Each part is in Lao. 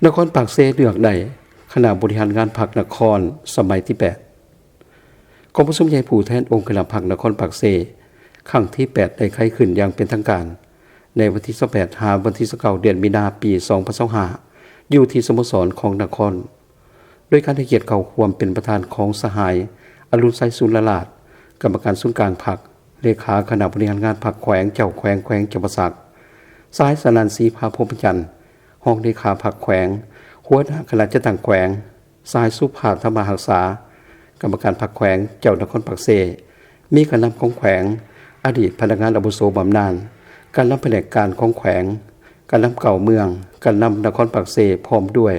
ນະຄອນປາກເຊເລືອກໄດ້ຄະນະບໍລິຫານງານພັກນະຄອນສະໄໝທີແປດ. ກອງປະຊຸມໃຫຍ່ຜູ້ແທນອົງຄະນະພັກນະຄອນປາກເຊ ຄັ້ງທີແປດ ໄດ້ໄຂຂຶ້ນຢ່າງເປັນທາງການ ໃນວັນທີຊາວແປດ ຫາວັນທີຊາວເກົ້າ ເດືອນມີນາ ປີສອງພັນຊາວຫ້າ ຢູ່ທີ່ສະໂມສອນຂອງນະຄອນ ໂດຍການໃຫ້ກຽດເຂົ້າຮ່ວມເປັນປະທານຂອງສະຫາຍ ອະລຸນໄຊ ສູນລະລາດ ກຳມະການສູນກາງພັກ, ເລຂາຄະນະບໍລິຫານງານພັກແຂວງ, ເຈົ້າແຂວງແຂວງຈຳປາສັກ, ສະຫາຍ ສະໜັນ ສີພາພົມມະຈັນ ຮອງເລຂາພັກແຂວງ, ຫົວໜ້າຄະນະຈັດຕັ້ງແຂວງ, ສະຫາຍ ສຸພາບ ທຳມະຮັກສາ ກຳມະການພັກແຂວງ, ເຈົ້ານະຄອນປາກເຊ, ມີການນຳຂອງແຂວງ, ອະດີດພະນັກງານອາວຸໂສບຳນານ, ການນຳພະແນກການຂອງແຂວງ, ການນຳເກົ້າເມືອງ, ການນຳນະຄອນປາກເຊ ພ້ອມດ້ວຍ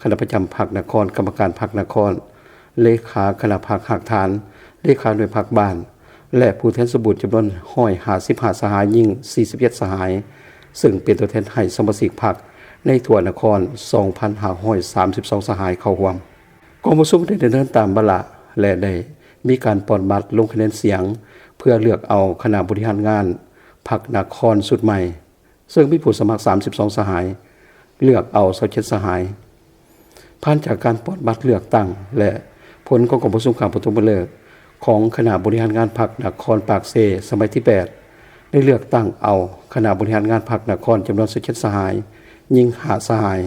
ຄະນະປະຈຳພັກນະຄອນ, ກຳມະການພັກນະຄອນ, ເລຂາຄະນະພັກຮາກຖານ, ເລຂາໜ່ວຍພັກບ້ານ ແລະ ຜູ້ແທນສົມບູນຈຳນວນຮ້ອຍຫ້າສິບຫ້າສະຫາຍ, ຍິງສີ່ສິບເຈັດສະຫາຍ, ເຊິ່ງເປັນຕົວແທນໃຫ້ສະມາຊິກພັກໃນທົ່ວນະຄອນ ສອງພັນຫ້າຮ້ອຍສາມສິບສອງສະຫາຍເຂົ້າຮ່ວມ. ກອງປະຊຸມໄດ້ດຳເນີນຕາມວາລະ ແລະ ໄດ້ມີການປ່ອນບັດລົງຄະແນນສຽງ ເພື່ອເລືອກເອົາຄະນະບໍລິຫານງານພັກນະຄອນຊຸດໃໝ່ ເຊິ່ງມີຜູ້ສະໝັກສາມສິບສອງສະຫາຍ, ເລືອກເອົາຊາວເຈັດສະຫາຍ. ຜ່ານຈາກການປ່ອນບັດເລືອກຕັ້ງ ແລະ ຜົນຂອງກອງປະຊຸມຄັ້ງປະຖົມມະເລີກຂອງຄະນະບໍລິຫານງານພັກນະຄອນປາກເຊສະໄໝທີແປດ ໄດ້ເລືອກຕັ້ງເອົາຄະນະບໍລິຫານງານພັກນະຄອນຈຳນວນຊາວເຈັດສະຫາຍ, ຍິງຫ້າສະຫາຍ.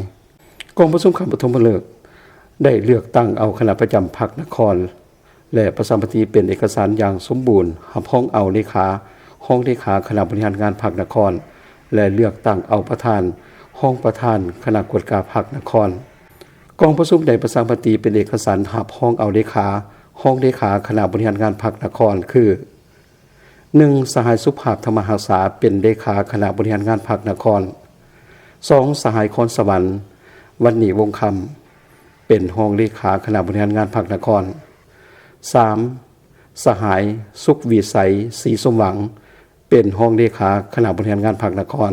ກອງປະຊຸມຄັ້ງປະຖົມມະເລີກໄດ້ເລືອກຕັ້ງເອົາຄະນະປະຈຳພັກນະຄອນ ແລະ ປະຊາມະຕິເປັນເອກະສານຢ່າງສົມບູນ, ຮັບຮອງເອົາເລຂາ, ຮອງເລຂາຄະນະບໍລິຫານງານພັກນະຄອນ ແລະ ເລືອກຕັ້ງເອົາປະທານ, ຮອງປະທານຄະນະກວດກາພັກນະຄອນ. ກອງປະຊຸມໄດ້ປະຊາມະຕິເປັນເອກະສານຮັບຮອງເອົາເລຂາ, ຮອງເລຂາຄະນະບໍລິຫານງານພັກນະຄອນ ຄື ໜຶ່ງ ສະຫາຍ ສຸພາບ ທຳມະຮັກສາ ເປັນເລຂາຄະນະບໍລິຫານງານພັກນະຄອນ. ສອງ ສະຫາຍ ຄອນສະຫວັນ ວັນນີ ວົງຄຳ ເປັນຮອງເລຂາຄະນະບໍລິຫານງານພັກນະຄອນ. ສາມ ສະຫາຍ ສຸກວິໄສ ສີສົມຫວັງ ເປັນຮອງເລຂາຄະນະບໍລິຫານງານພັກນະຄອນ.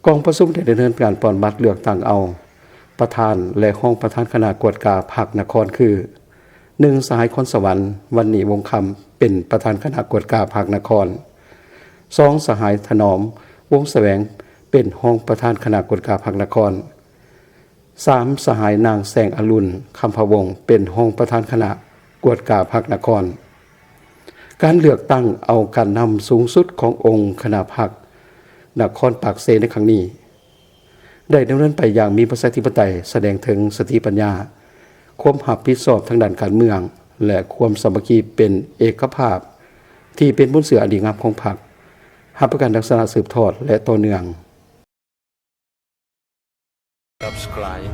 ກອງປະຊຸມໄດ້ດຳເນີນການປ່ອນບັດເລືອກຕັ້ງເອົາປະທານ ແລະ ຮອງປະທານຄະນະກວດກາພັກນະຄອນຄື ໜຶ່ງ ສະຫາຍ ຄອນສະຫວັນ ວັນນີ ວົງຄຳ ເປັນປະທານຄະນະກວດກາພັກນະຄອນ. ສອງ ສະຫາຍ ຖະໜອມ ວົງສະແຫວງ ເປັນຮອງປະທານຄະນະກວດກາພັກນະຄອນ. ສາມ ສະຫາຍ ນາງ ແສງອະລຸນ ຄຳພະວົງ ເປັນຮອງປະທານຄະນະກວດກາພັກນະຄອນ. ການເລືອກຕັ້ງເອົາການນຳສູງສຸດຂອງອົງຄະນະພັກນະຄອນປາກເຊໃນຄັ້ງນີ້ ໄດ້ດຳເນີນໄປຢ່າງມີປະຊາທິປະໄຕ, ສະແດງເຖິງສະຕິປັນຍາ, ຄວາມຮັບຜິດຊອບທາງດ້ານການເມືອງ ແລະ ຄວາມສາມັກຄີເປັນເອກະພາບ ທີ່ເປັນມູນເຊື້ອອັນດີງາມຂອງພັກ, ຮັບປະກັນລັກສະນະສືບທອດ ແລະ ຕໍ່ເນື່ອງ. Subscribe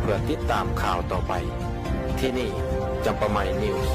ເພື່ອຕິດຕາມຂ່າວຕໍ່ໄປ. ທີ່ນີ້ ຈຳປາໃໝ່ News.